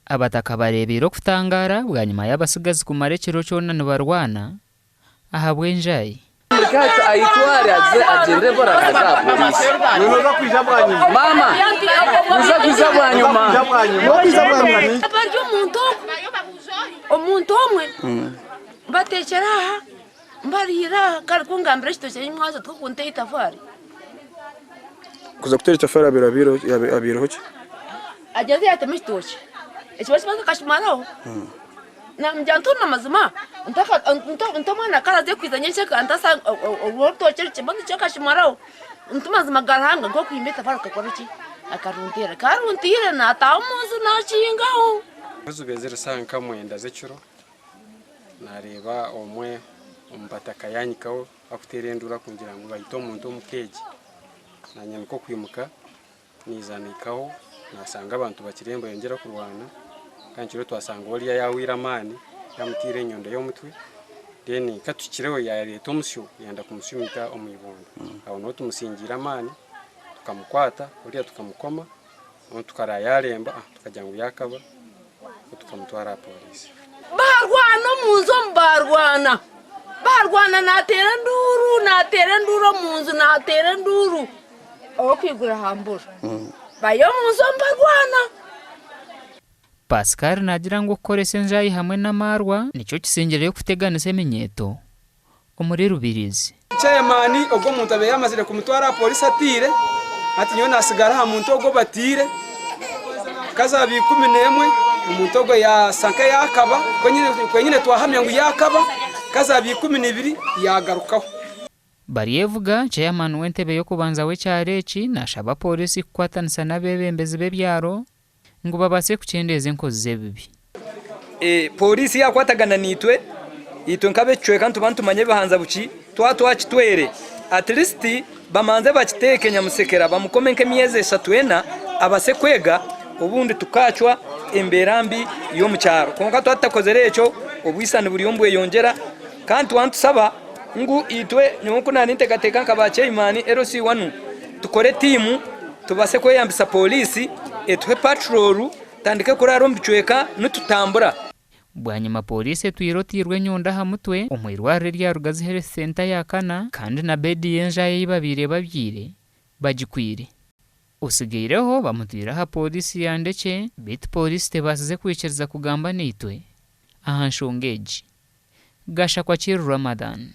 Abataka bareebeire okutangaara bwanyima y'abatsigazi kumara ekiro kyona nibarwana ahabw'enjaayi. Bari omuntu ogwo, omuntu omwe mbateekyera aha, mbariira aha, karikungambira ekitookye nyimwaza tikukunta eitafaari. Kuza kuteera itafaari habaireho ki? Agyeze yaatema ekitookye, ekiba kibanza akakimaraho. Namugira nti onu amazima nti omwana ku araaze kwija nyenkya akantasa orwo orutookye ekibanza ekyo akakimaraho, nti mazima ga Ruhanga nk'okuhimba itafaari akakora ki? Akarunteera. Ku arunteire naataaha omu nju naakingaho. Zibaire ziri saaha nka mwenda z'ekiro, naareeba omwe omu bataka yaanyikaho arikuteera enduuru arikungira ngu baita omuntu omu ka egi. Naanye nikwo kwimuka Naija nahikaho nasanga abantu bakiriyo nibayongyera kurwana kandi kiro twasanga oriya yahwire amaani yamutiire enyondo y'omutwe then ka tuhikireho yareeta omusyo yayenda kumushumita omu ibondo aho niho tumusingiire amaani tukamukwata oriya tukamukoma onu tukareba yaremba tukagira ngu yakaba tukamutwara aha poriisi. Baarwana omu nju omu baarwana baarwana naateera enduuru naateera enduuru omu nju naateera enduuru. Ow'okwigura aha mbura bari omu nju omu barwana. Pascal naagira ngu okukoresa enjaayi hamwe n'amaarwa nikyo kisingireyo kuteganisa eminyeeto omuri Rubirizi. Chairman ogwo omuntu abaire yamazire kumutwara aha police atiire, hati nyowe nasigara aha muntu ogwo batiire, kazaba 11 omuntu ogwo yasa nkeyakaba, kwenyine twahamya ngu yakaba, kazaba 12 yagarukaho. Baryevuga, Chairman w'entebe y'okubanza w'ekyaro eki nashaba Pooriisi kukwatanisa n'abeebembezi b'ebyaro ngu babaase kukyendeeza enkozi z'ebibi. Pooriisi yaakwatagana naitwe, itwe nk'ab'ekicweka nituba nitumanya ebihanza buki, twaba twakitwere at least bamanze bakiteeke nyamusekera bamukome nk'emyezi eshatu ena abase kwega obundi tukaacwa embeera mbi y'omu kyaro. Kwonka twaba tutakozire ekyo obwisani buriyo nibweyongyera kandi twaba nitusaba ngu itwe nyowe oku naaninteekateeka nka ba chairman LC wanu tukore tiimu tubase kweyambisa pooriisi etuhe patrol tutandike kuraara omu bicweka nitutambura. Bwanyima Pooriisi etwire oteirwe enyondo aha mutwe omu irwariro erya Rugazi Health Centre ya kana kandi na beedi y'enjaayi ei babaire babyaire bagikwire. Otsigaireho bamutwire aha Pooriisi ya Ndekye beitu Pooriisi tebaasize kwikiriza kugamba naitwe aha nshonga egi. Gashakwa Kiiru Ramadhan.